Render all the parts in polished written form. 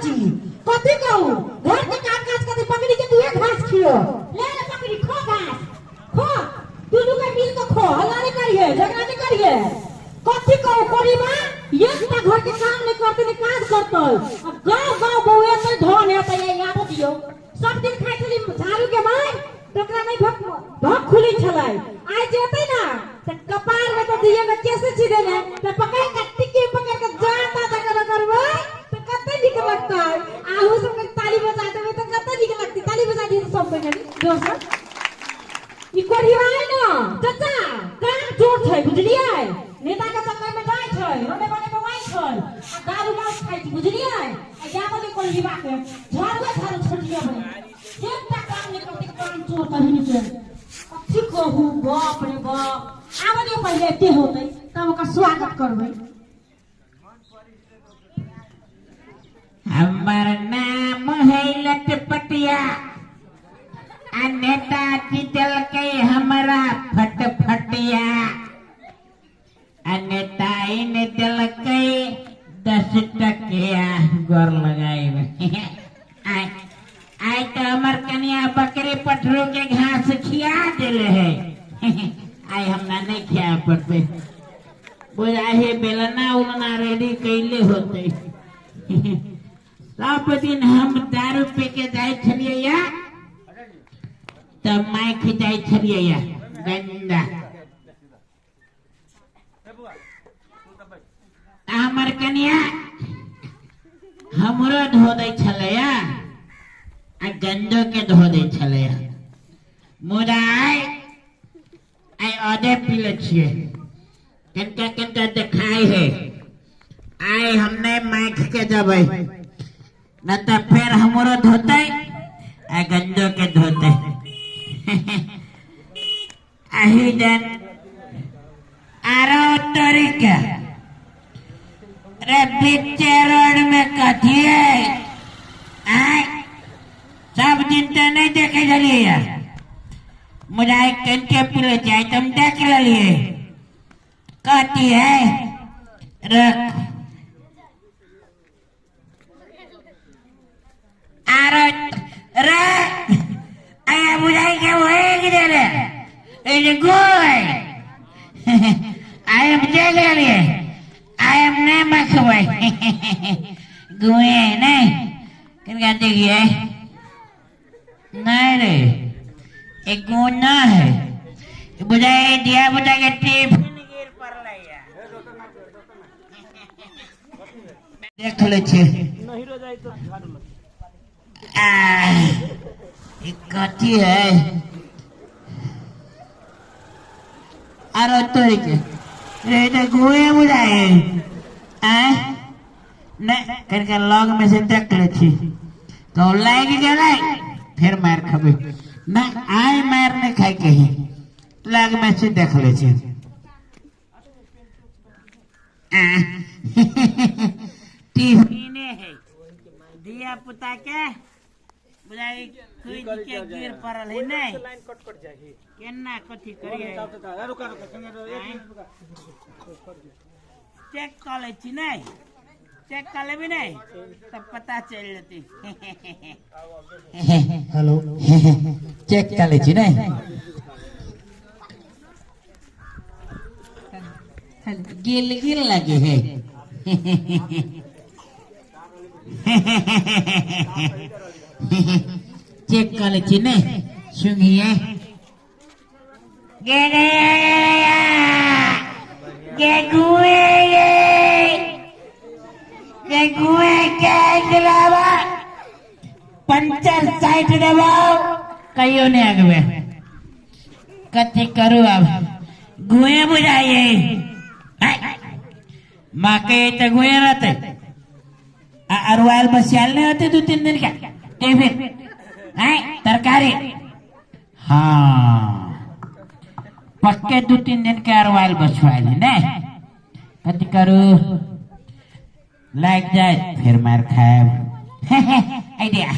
चाची कथी कहू घर के काम काज कथी पकड़ी के तू घास खियो ले ले पकड़ी खो घास खो दुनू के मिल के खो हल्ला नहीं करिए झगड़ा नहीं करिए कथी कहू कोरीमा एकटा घर के काम नहीं करते नहीं काज करते अब गाँव गाँव बउए तो धन है तो ये आबो दियो सब दिन खाइ छली झाड़ू के मार तो ओकरा नहीं भक भक खुली छलै आइ जेतै ना त कपार में तो दिए में कैसे छी देने त पकड़ के टिक्की पकड़ के जाता तक करबै त कते नीक लगतै आहू सब के ताली बजा देबै त कते नीक लगतै ताली बजा दिए सब कोइ कनी जोर से ई कोढ़िया है ना चाचा काम चोर छै बुझलियै नेता के चक्कर में जाइ छै रोने बने बवाइ छै आ दारू मांस खाइ छै बुझलियै आ जाबो के कोढ़िया के झाड़ू झाड़ू छोड़िए एकटा काम नहि करतै काम चोर कहीं नहि चोर कथी कहू बाप रे बाप आब दियौ पहिले एते होतै तब ओकर स्वागत करबै। हमर नाम है लटपटिया आ नेताजी देलकै हमरा फटफटिया आ नेताई ने देलकै 10 टकिया गोर लगाइब। आइ आइ तो हमर कनिया बकरी पठरू के घास खिया देले है। आइ हमरा नहीं खिया पड़ते बुझा हे बेलना उलना रेडी कैले होते। सब दिन हम दारू पी के जाइ छलियै या तब माइक जाइ छलियै या गंदा हमर कनिया हमरो धो दै छलैया आ गंदो के धो दै छलैया मुदा आइ आइ अदे पी ले छियै कनिका कनिका देखाइ है। आइ हम नहीं माइक के जबै न त फेर हमरो धोतै आ गंदो के धोतै। अही दिन आरो तरीका रे बीचे रोड में कथी है आय सब दिन तो नहीं देखे छलियै यार मुदा आइ कनिके पीले छै आइ तऽ हम देख लेलियै कथी है रख आरो रे आया बुझाइ के होए गेलै ए जे गोय I am देख लेलियै I am नहीं मखबै गुए नहीं किनका देखिए नहीं रे एक गु ना है बुझाइ दिया बुझा के टिफिन गिर पड़लै या देख लै छियै कथी है आरो तोरी के रे तो गुए बुझाइ आय नहीं कनिका लग में से देख लै छी तो लागि गेलै फेर मार खबै नहीं आय मार नहीं खाइ के है लग में से देख लै छी टिफिने है दिया पुता के बुझाइ कूद के गिर पड़ल है नहीं केना कथी करिए चेक कऽ लै छी नहीं चेक कऽ लेबी नहीं तब पता चलि जेतै। हेलो चेक कऽ लै छी नहीं गिल गिल लगे है। चेक कऽ लै छी नहीं सुनिए गे गे गुए गे गुए के गिलावा पंचर साइड दबाओ कहियो नहीं अगबे कथी करू अब गुए बुझाइए माँ के तो गुए रहते अरुआल बसियाल नहीं होते 2-3 दिन का टिफिन तरकारी हाँ पक्के 2-3 दिन के अरुआल बसवाइल है नहीं कथी करू लाग जाए फिर मार खाएब। आइडिया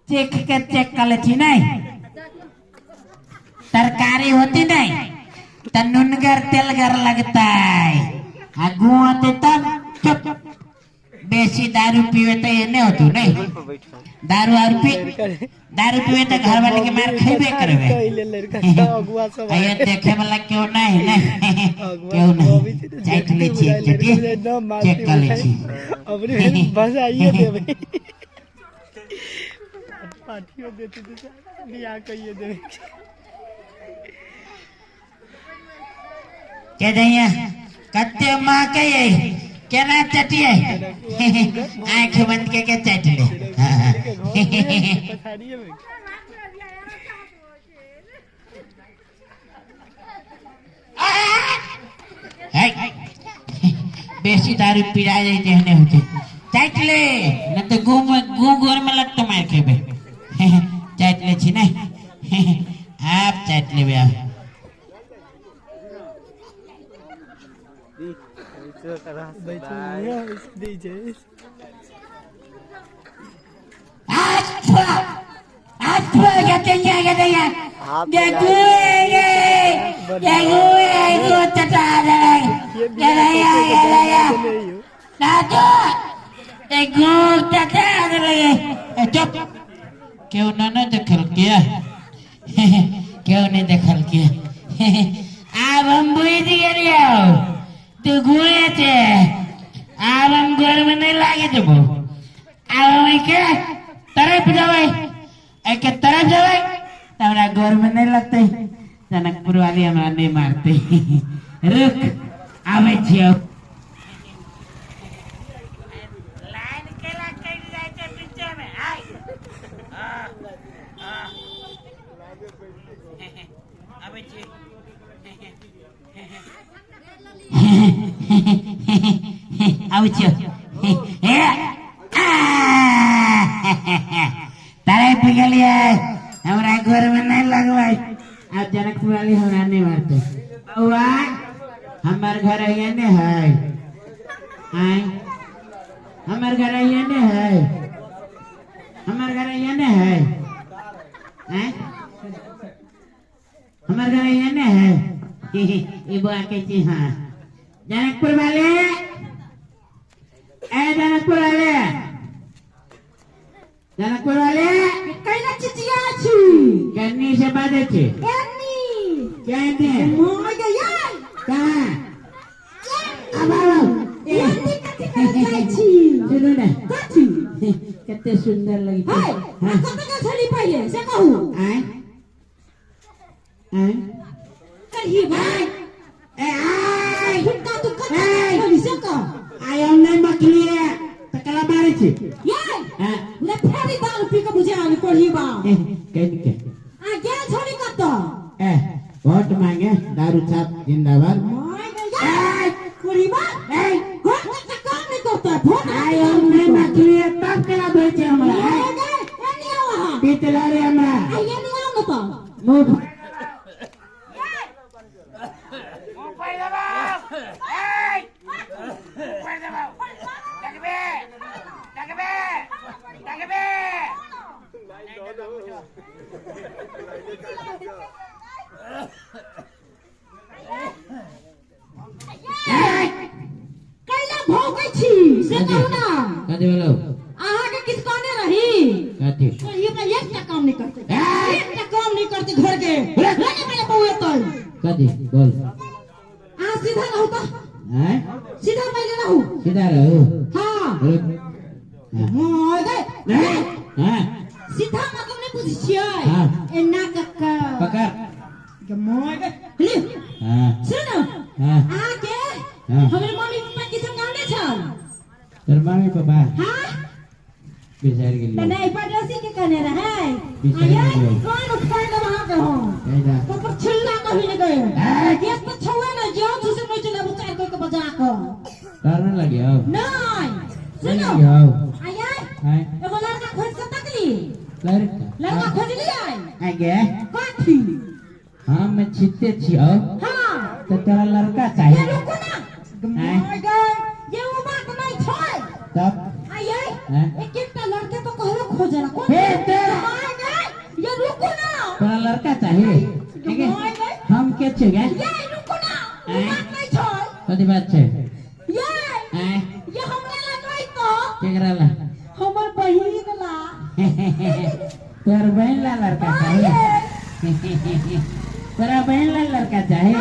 चेक के चेक कर ले नहीं तरकारी होती नहीं तो नुनगर तेलगर लगता है आ गुआ होते तब चुप बेसी दारू पीवे तो एने होतु नहीं दारू और पी दारू पीवे तो घर वाले के मार खेबे करबे। अये देखे वाला क्यों नहीं नहीं क्यों नहीं चेक ले छी चेक कर ले छी अपने बस आइए देबे पार्टियों देते थे बियाह कहिए देबे के दैया कत्ते माँ के केना चटिए आँख बंद के के चट ले। बेसी दारू पिरा जाए तेहने होते चट ले न तो गु गु गोर में लगतो मार खेबे। चट ले छी ने आप चट लेबे आप चुप क्यों ना ना देखल किया क्यों नहीं देखल किया। आब हम बुझि गेलियौ तू घुरे छे आब हम घर में नहीं लागे देबो। आब हम एके तरफ जेबै एके तरफ जेबै त हमरा घर में नहीं लगतै जनकपुर वाली हमरा नहीं मारतै। रुक आबै छियौ। लाइन केला कटि जाइ छै बीचे में आइ आबै छियै। आबै छियौ तड़पि गेलियै हमरा घर में नहीं लगबै आब जनकपुर वाली हमरा नहीं मारतै। बौआ हमर घर एने है आय हमर घर एने है हमर घर एने है आय हमर घर एने है। ई बौआ कहै छी हाँ जनकपुर वाले ए जनकपुर वाले जनकपुर वाले कैला चिचिया छी केन्नी से बाजै छी केन्नी केन्नी मोय गया कहाँ अब आउ एन्नी कथि करत जाइ छी सुनू ने कथि कते सुंदर लगै छै। हाय कत के छली पहिले से कहू आय आय करही भाई ए आय हुनका तू कत छली से कह आय हम नहीं मखलिए त कला मारै छी ये ले फेरी दारू पी के बुझा आन करही बा केन के आ गेल छली कत ए वोट मांगे दारू छाप जिंदाबाद। मोय गया करही बा ए घर के काम नहीं करता वोट आय हम नहीं मखलिए तब कला धोइ छै हमरा ए गए एनी आवा पीतला रे हमरा आ एनी आउ न त मुंह कैला भौकै छी से कहू ना कथी भेलौ अहाँ के किछ कहने रही कथी तो ये पे एकटा काम नहीं करते एकटा काम नहीं करते घर के लगे मेरे बउआ तो कथी बोल अहाँ सीधा रहू त हैं सीधा पहिले रहू सीधा रहू हां रुक हां गए हां सीधा मतलब नहीं बुझै छियै हाँ। एना कक्का पकड़ के मोय गए ले हां सुन हां अहाँ के हाँ। हमर मम्मी पापा किछु कहने छल तोर मम्मी पापा हां बिसरि गेलियै त नहीं पड़ोसी के कहने रहै बिसरि आये गेलियै। कान उठा देब अहाँ के हम कैला तो पर छिल्ला कभी नहीं गए गैस पर छुए ना जाओ तुझे मैं चला उतार के बजा के तोर न लगियौ नहीं सुनो लगियौ आया हैं एगो लड़का खोज के तकली लड़का लड़का खोज लियै आगे कथी हम छिते छियौ हाँ त तोरा लड़का ये चाहिए रुको ना my गए ये वो बात नहीं छै तब आये हैं? एक एकटा लड़के तो कहलो खोजला कौन हे तेरा my गए ये रुको ना तोरा लड़का चाहिए ठीक है my गए हम के छियै ये रुको ना वो बात नहीं छै कथी बात छै ये हैं ये हमरा लग नहीं तो केकरा ला? हमर बहिन ला। तोर बहिन ला लड़का चाही? तोरा बहिन ला लड़का चाही?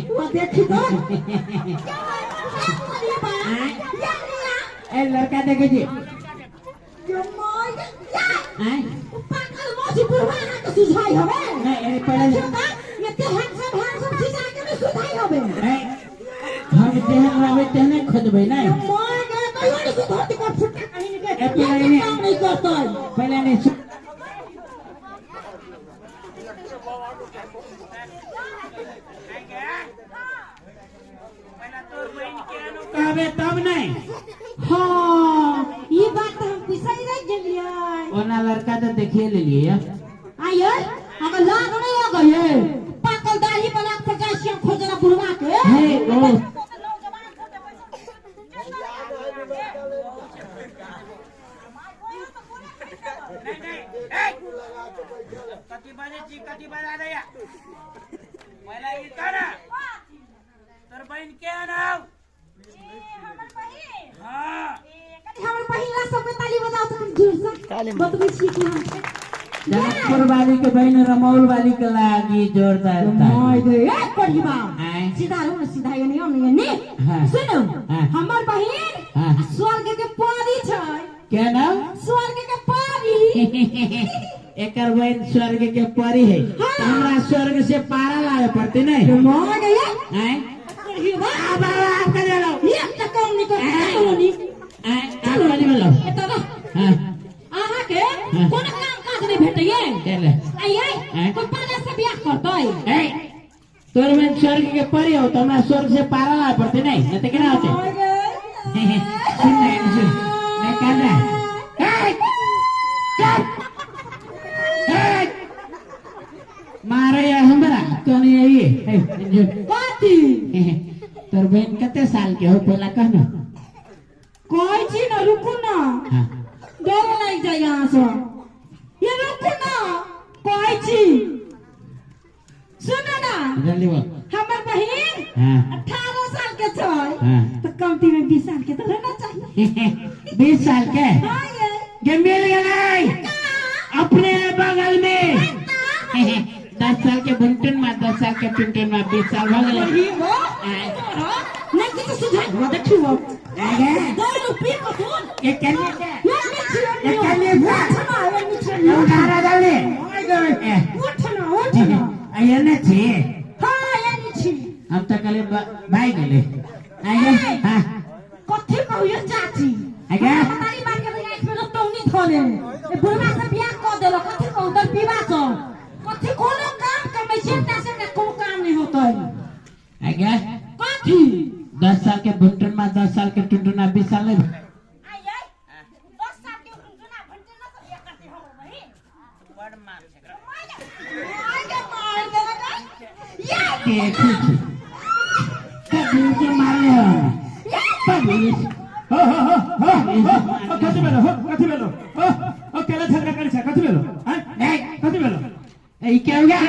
वो देखी तो ए लड़का देखे जी पागल मौसी बुढ़वा के सुझाई हवे। नहीं अरे पहले ये ते हैंडसम चीज आके में सुझाई हवे। नहीं हम तेहन रहबे तेहने खोजबै नहीं। मोर गए कहियो नहीं सुधरती कर फुटा कहीं नहीं के पहले काम नहीं करतै। पहले नहीं कहबे तब नहीं। हाँ ये बात तो हम बिसरी रह गेलियै। ओना लड़का तो देखिए लेलिए। आइए अगर लाग नहीं आ गए पाकल दाढ़ी वाला पर जाइ छी हम खोजना बुढ़वा के। हे ओ नहीं नहीं ए कथी बाजे छी कथी बजा दैया पहला ई कर तोर बहिन के नाव? हमर बहिन। हां कथी हमर बहिन ला सब ताली बजाओ तो जोर से बतबै छी कि हम जनकपुर वाली के बहन रमौल वाली के लागी जोरदार my गए ए परिवा सीधा रहो ना सीधा ये नहीं हम नहीं। सुनो हमर बहिन स्वर्ग के परी छै। क्या नाम? स्वर्ग के परी। एकर बहन स्वर्ग के परी है। हमरा स्वर्ग से पारा लावे पड़ते नहीं। My गए आए परिवा आ बाबा आप कर लो ये त काम नहीं करते चलो नी आए आप वाली बोलो एत रह। हां अहाँ के कोनो काम काज नहीं भेटैये। चले आइए कोई पाला से बियाह करतै। ए तोर बहन स्वर्ग के परी हो तो हमरा स्वर्ग से पारा लावे पड़ते नहीं नहीं तो केना होते? सुन नहीं सुन नहीं कान रहा। ए चुप ए मारे हमरा कौन यही ए कथी? तोर बहन कते साल के हो पहला कह ना। कहै छी ना रुकू ना। हां डर लागि जाय यहाँ से। ये रुकू ना कहै छी सुनो ना जल्दी बोल। हमर बहिन हां 18 साल के छै। हां तो कमती में 20 साल के तो रहना चाहिए। 20 साल के? हां ये के मिल गए अपने बगल में। 10 साल के बुंटन में 10 साल के टुनटुन में 20 साल हो गए। नहीं किछु सुझाई हो देखियो आगे दारू पी के सुन ये कन्या के ये कन्या उठना ये नीचे उठारा जल्दी उठना उठना ये ने छी। हां ये नीचे हम तो कले भाई गेले। आगे हां कथी कहू चाची? आगे तारी मार के आंख में रतौनी धले ए बुढ़वा से बियाह क देलक। कथी कहू दर पीवा से कथी कोनो काम कमै छै ता से कोनो काम नहीं होतै। आगे कथी? 10 साल के बुंटन में 10 साल के टुनटुना 20 साल नहीं। आइए 10 साल के टुनटुना भंटुना सब बियाह करते हो बहिन बड़ मार छै आगे मार देलक या के कुछ कभी के मारले हो कभी हो हो हो हो हो कथी भेलो हो कथी भेलो हो हो केला झगड़ा करै छै कथी भेलो हैं नहीं कथी भेलो ई के हो गया?